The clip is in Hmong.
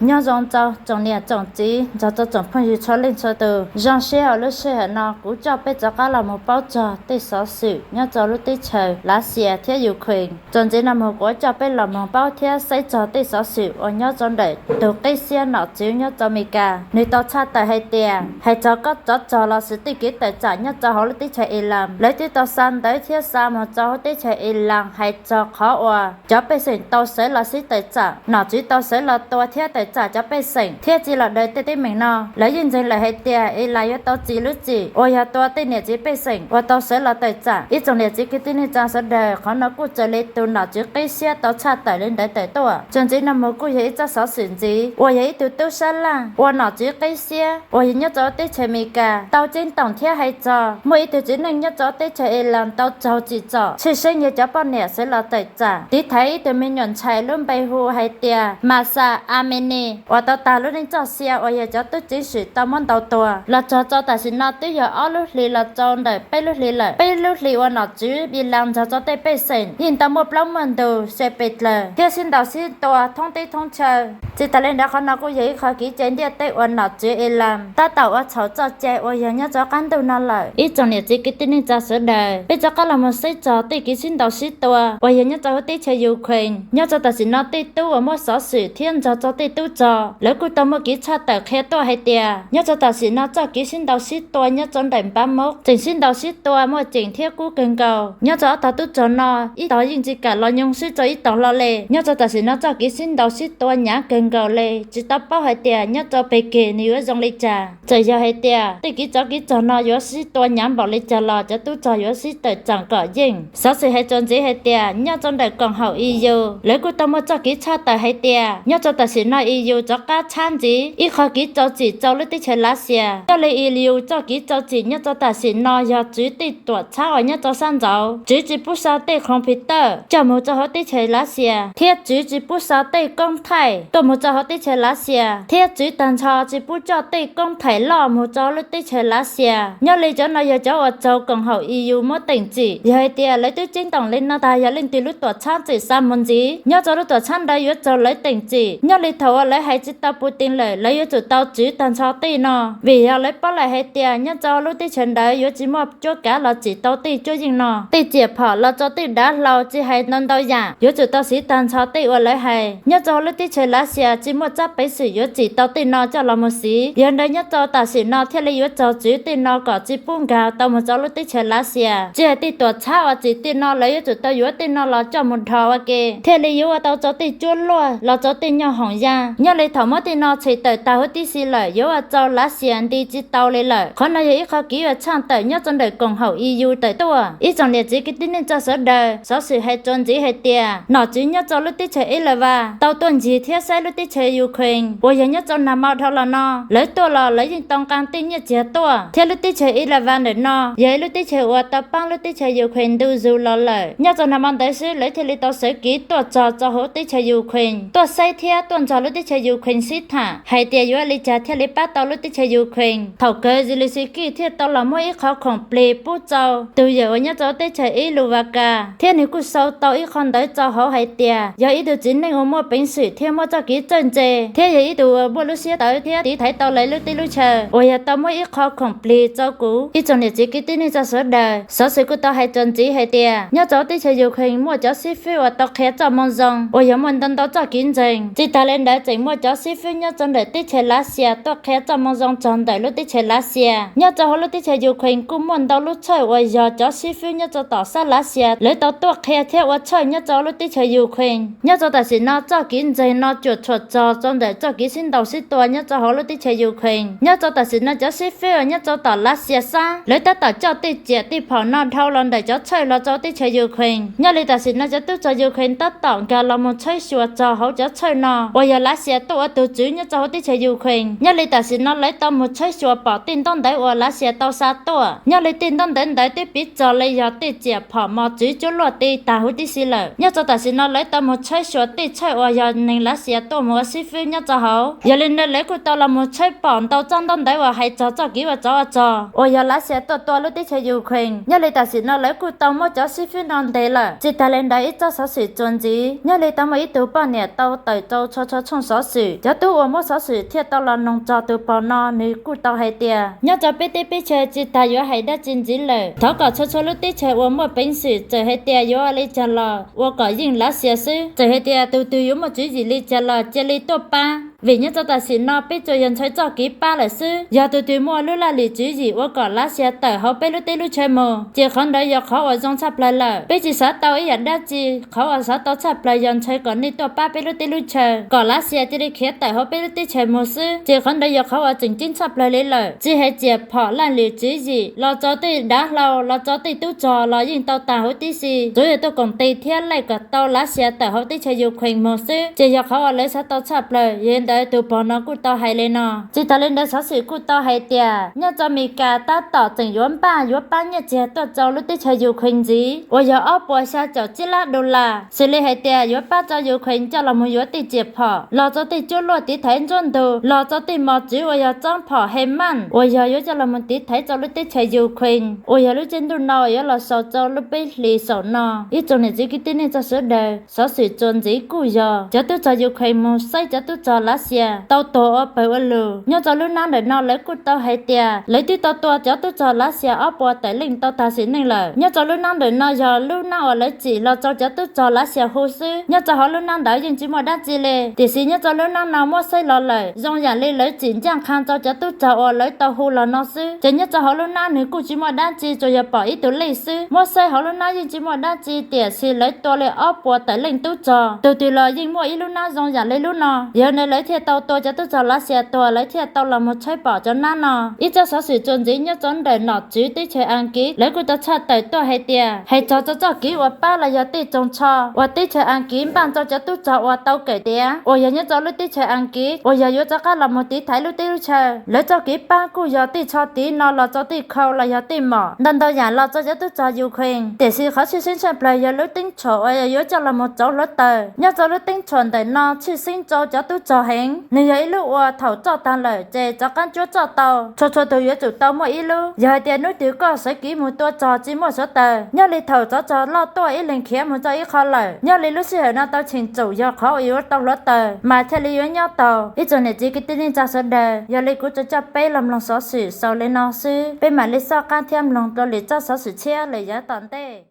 Nyob zoo rau tsoom niam tsoom txiv nrog rau tsoom phooj ywg txhua leej txhua tus. Zoo siab uas lub sij hawm no kuv coj peb rov qab los mus paub txog tej xov xwm nyob rau lub teb chaws Lav Xias thiab Ukraine. Txuas ntxiv no mus kuv coj peb los mus paub thiab saib txog tej xov xwm uas nyob rau ntawm tus qib xiab nom tswv nyob rau Amelikas, nws tau tshaj tawm hais tias hais txog kob tsov rog los sis tej kev tawm tsam nyob rau hauv lub teb chaws Iran, lawv twb tau xa ntawv thiab xa mus rau hauv teb chaws Iran hais txog qhov uas cov pej xeem tau sawv los sib tawm tsam, nom tswv tau sawv los tua thiab tawm tsam cov pej xeem thiab txij los daws tej teeb meem no. Lawv yeej ntseeg lawm hais tias Iran yuav tau txi lub txim uas yog tua tej niam txiv pej xeem uas tau sawv los tawm tsam. Ib tsoom niam txiv kwv tij neej tsa sawv daws, qhov no kuj raws li tus nom tswv qib xiab tau tshaj tawm li ntawd tawm tuaj. Txuas ntxiv no mus kuj yog ib txoj xov xwm ntxiv uas yog ib tug tub sab laj ua nom tswv qib xiab uas yog nyob rau teb chaws Amelikas tau ceeb toom thiab hais txog muaj ib tug txiv neej nyob rau teb chaws Iran tau raug tsim txom tshwj xeeb yog cov poj niam sawv los tawm tsam tiv thaiv ib tug me nyuam ntxhais lub npe hu hais tias Mahsa Amini uas tau tag lub neej txoj sia uas yog cov tub ceev xwm tau muab ntaus tuag. Los txog rau tam sim no twb yog ob lub hlis los rau ntawm peb lub hlis lawm, peb lub hlis uas nom tswv Iran nrog rau tej pej xeem yeej tau muaj plaub muaj ntug se pes dlawg thiab sib ntaus sib tua thoob teb thoob chaw. Tsis tas li ntawd qhov no kuj yog ib qho kev cai ntiaj teb uas nom tswv Iran tab tom ua txhaum txoj cai uas yog nyob rau qab ntuj no lawm. Ib tsoom niam txiv kwv tij neej tsa sawv daws, peb rov qab los mus saib txog tej kev sib ntaus sib tua uas yog nyob rau hauv teb chaws Ukraine. Nyob rau tam sim no tej tub uas muaj xov xwm thiab nrog rau tej tub rog, lawv kuj tau muaj kev tshaj tawm qhia tuaj hais tias nyob rau tam sim no txoj kev sib ntaus sib tua nyob rau ntawm Bakhmut tseem sib ntaus sib tua muaj ceem thiab kub kawg nkaus. Nyob rau ob tog tub rog no, ib tog yeej tsis kam los nyoog swb rau ib tog hlo li. Nyob rau tam sim no txoj kev sib ntaus sib tua hnyav kawg nkaus li, tsis tau paub hais tias nyob rau pem kev nws yuav zoo li cas. Txawm yog hais tias tej kev tsov kev rog no yuav sib tua hnyav npaum li cas los cov tub rog yuav sib tawm tsam kom yeej. Xov xwm hais txuas ntxiv hais tias nyob rau ntawm koom haum E U, lawv kuj tau muaj txoj kev tshaj tawm hais tias nyob rau tam sim no E U rov qab tshab ntxiv ib qho kev rau txim rau lub teb chaws Lav Xias. Nyob li E U txoj kev rau txim nyob rau tam sim no yog tswv tej tuam txhab uas nyob rau sab nraud, tswv tsis pub xa tej khoom phi tawj coj mus rau hauv teb chaws Lav Xias, thiab tswv tsis pub xa tej koob thaij tuaj mus rau hauv teb chaws Lav Xias, thiab tswv tag nrho tsis pub coj tej koob thaij loj mus rau lub teb chaws Lav Xias. Nyob li cov no yog cov uas raug koom haum E U muab teem txim. Yog hais tias lawv twb ceeb toom li no tag, yog leej twg lub tuam txhab tseem xa mus ntxiv, nyob rau lub tuam txhab ntawd yuav raug lawv teem txim. Nyob li thaum uas lawv hais tsis tau Putin lawm, lawv yuav tsum tau tswv tag nrho tej no, vim yog lawv paub lawm hais tias nyob rau lub teb chaws ntawd yuav tsis muaj cuab kav los tsim tau tej cuab yeej no. Tej riam phom los rau tej dav hlau, tsis hais ntau ntau yam, yuav tsum tau siv tag nrho tej uas lawv hais. Nyob rau lub teb chaws Lav Xias tsis muaj tsab peev xwm yuav tsim tau tej no coj los mus siv. Yog ntawd nyob rau tam sim no thiaj li yuav raug tswv tej no kom tsis pub nkag tau mus rau lub teb chaws Lav Xias. Tsis hais tej tuam txhab uas tsim tej no, lawv yuav tsum tau yuav tej no los coj mus dhos ua ke, thiaj li yuav ua tau rau tej cuab luaj los rau tej nyoob hoom yaj. Nyob li thaum muab tej no tshem tawm tag huv tib si lawm, yuav ua rau Lav Xias nti tsis tau li lawm. Qhov no yog ib qho kev ua tshaj tawm nyob rau ntawm koom haum E U tawm tuaj. Ib tsoom niam txiv kwv tij neej tsa sawv daws, xov xwm hais txuas ntxiv hais tias nom tswv nyob rau lub teb chaws Ilavas tau tuaj ncig thiab saib lub teb chaws Ukraine uas yog nyob rau nag hmo dhau los no. Lawv tuaj los lawv yeej tau nqa tej nyiaj txiag tuaj, thiab lub teb chaws Ilavas ntawm no yog ib lub teb chaws uas tau paab lub teb chaws Ukraine ntu zus los lawm. Nyob rau nag hmo ntawd xwb lawv thiaj li tau sawv kev tuaj txog rau hauv teb chaws Ukraine tuaj saib thiab tuaj nrog lub teb chaws Ukraine sib tham hais tias yuav li cas thiaj li pab tau lub teb chaws Ukraine. Thaum kawg Zelensky thiaj tau los muab ib qho khoom plig pub rau tus yawm uas nyob rau teb chaws Ilavas, thiab nws kuj sau tau ib qho ntawv rau hauv hais tias yog ib tug txiv neej uas muaj peev xwm thiab muaj txoj kev txawj ntse, thiab yog ib tug uas muaj lub siab tawv thiab tiv thaiv tau lawv lub teb lub chaw uas yog tau muab ib qho khoom plig rau kuv. Ib tsoom niam txiv kwv tij neej tsa sawv daws, xov xwm kuj tau hais txuas ntxiv hais tias nyob rau teb chaws Ukraine muaj cov xib fwb uas tau qhia txoj moo zoo uas yog muaj ntau ntau txoj kev ntseeg. Tsis tas li ntawd tseem muaj cov xib fwb nyob rau ntawm teb chaws Lav Xias tuaj qhia txoj moo zoo txog ntawm lub teb chaws Lav Xias. Nyob rau hauv lub teb chaws Ukraine kuj muaj ntau lub tshawj uas yog cov xib fwb nyob rau tom sab Lav Xias lawv tau tuaj qhia thiab ua tshawj nyob rau lub teb chaws Ukraine. Nyob rau tam sim no txoj kev ntseeg no cuam tshuam txog rau ntawm txoj kev sib ntaus sib tua nyob rau hauv lub teb chaws Ukraine. Nyob rau tam sim no cov xib fwb uas nyob rau tom Lav Xias sab lawv tab tom coj tej riam tej phom no dhau los ntawm cov tshawj los rau teb chaws Ukraine. Nyob li tam sim no cov tub rog Ukraine tab tom nkag los mus tshawb xyuas txog hauv cov tshawj no uas yog Lav Xias tuaj ua tus tswv nyob rau hauv teb chaws Ukraine. Nyob li tam sim no lawv tau mus tshawb xyuas pom tej ntaub ntawv uas Lav Xias tau xa tuaj. Nyob li tej ntaub ntawv ntawd twb piv txog li yog tej riam phom mos txwv cuab luaj ti tag huv tib si lawm. Nyob rau tam sim no lawv tau mus tshawb xyuas tej tshawj uas yog neeg Lav Xias tuaj mus ua xib fwb nyob rau hauv. Yog li ntawd lawv kuj tau los mus tshawb pom ntau txoj ntaub ntawv uas hais txog txoj kev ua tsov ua rog uas yog Lav Xias tuaj tua lub teb chaws Ukraine. Nyob li tam sim no lawv kuj tau muab cov xib fwb no ntes lawm. Tsis tas li ntawd ib txoj xov xwm txuas ntxiv, nyob li tau muaj ib tug poj niam tau tawm rau txhua txhua tshooj xov xwm. Cov tub uas muab xov xwm thiaj tau los noog txog tus pog no, nws kuj tau hais tias nyob rau peb teb peb chaw tsis tas yuav hais dab tsi ntxiv lawm. Thov kom txhua txhua lub teb chaws uas muaj peev xwm txawm hais tias yuav ua li cas los ua kom yeej Lav Xias xwb. Txawm hais tias tus twg yuav muaj tswv yim li cas los cia li tuaj pab, vim nyob rau tam sim no peb tsuas yog ntshai txoj kev pab lawm xwb. Yog tus twg muaj lub laj lim tswv yim ua kom Lav Xias tawm hauv peb lub teb lub chaw mus, ces qhov ntawd yog qhov uas zoo tshaj plaws lawm. Peb tsis xav tau ib yam dab tsi, qhov uas xav tau tshaj plaws yog ntshai kom nej tuaj pab peb lub teb lub chaw, kom Lav Xias cia li khiav tawm hauv peb lub teb chaws mus xwb. Ces qhov ntawd yog qhov uas tseem ceeb tshaj plaws li lawm. Tsis hais tias phom laj lim tswv yim los rau tej dav hlau los rau tej tub rog los yeej tau tag huv tib si, tsuav yog tuaj koom tes thiab laij kom tau Lav Xias tawm hauv teb chaws Ukraine mus xwb, ces yog qhov uas lawv xav tau tshaj plaws. Yog li ntawd tus pog no kuj tau hais li no. Tsis tas li ntawd xov xwm kuj tau hais tias nyob rau Amelikas tab tom tseem yuav npaj yuav pab nyiaj txiag tuaj rau lub teb chaws Ukraine ntxiv uas yog ob puas xya caum tsib lab dollar, xws li hais tias yuav pab rau Ukraine coj los mus yuav tej riam phom, los rau tej cuab luaj tiv thaiv nruab ntug, los rau tej mos txwv uas yog txob phom HIMARS uas yog yuav coj los mus tiv thaiv rau lub teb chaws Ukraine uas yog lub caij ntuj no uas yuav los xaus rau lub peb hlis xaum no. Ib tsoom niam txiv kwv tij neej tsa sawv daws, xov xwm txuas ntxiv kuj yog cov tub rog Ukraine mus saib cov tub rog Lav Xias tau tuag ua pawg ua lug. Nyob rau lub hnab ntawm no lawv kuj tau hais tias lawv twb tau tua cov tub rog Lav Xias ob puas tawm leej tau tag sim neej lawm. Nyob rau lub hnab ntawm no yog lub hnab uas lawv tsim los rau cov tub rog Lav Xias hu xwb. Nyob rau hauv lub hnab ntawd yeej tsis muaj dab tsi li, tiam sis nyob rau lub hnab no muab saib los lawm zoo yam li lawv tsim ncaj qha rau cov tub rog uas lawv tau hu los no xwb. Ces nyob rau hauv lub hnab nws kuj tsis muaj dab tsi, tsuas yog pom ib tus lej xwb. Muab saib hauv lub hnab yeej tsis muaj dab tsi, tiam sis lawv tua li ob puas tawm leej tub rog, tus twg los yeej muaj ib lub hnab zoo yam li lub no. Yog li ntawd lawv thiaj tau tua cov tub rog Lav Xias tuag, lawv thiaj tau los mus tshawb pom cov hnab no. Ib tsab xov xwm txuas ntxiv nyob rau ntawm nom tswv teb chaws Askiv, lawv kuj tau tshaj tawm tuaj hais tias hais txog rau txoj kev uas pab los yog tej tsoos tsho uas teb chaws Askiv npaj rau cov tub rog uas tau kawm tiav uas yog nyob rau lub teb chaws Askiv uas yog yuav rov qab los mus tiv thaiv lub teb lub chaw. Lawv txoj kev pab kuj yog tej tsho tiv no los rau tej khau los yog tej mom ntau ntau yam los rau cov tub rog Ukraine. Tiam sis qhov tshwj xeeb tshaj plaws yog lub teeb tshuam uas yuav coj los mus rauv hluav taws. Nyob rau lub teeb tshuam ntawm no tshwj xeeb rau cov tub rog heev, nws yog ib lub uas thaum roj tag lawm ces rov qab cuab roj tau. Txhua txhua tus yuav tsum tau muaj ib lub. Yog hais tias hnub twg koj sawv kev mus tua rog tsis muaj suav taws, nyob li thaum tsov rog loj tuaj ib leeg khiav mus rau ib qho lawm, nyob li lub sij hawm no tau cheem tsum yog qhov uas yuav tau hluav taws mas thiaj li yuav nyob tau. Ib tsoom niam txiv kwv tij neej tsa sawv daws, yog li kuv tsuas coj peb los mloog xov xwm xaus li no xwb, peb mam li soj qab thiab mloog dua lwm tsab xov xwm tshiab lawm yav tom ntej.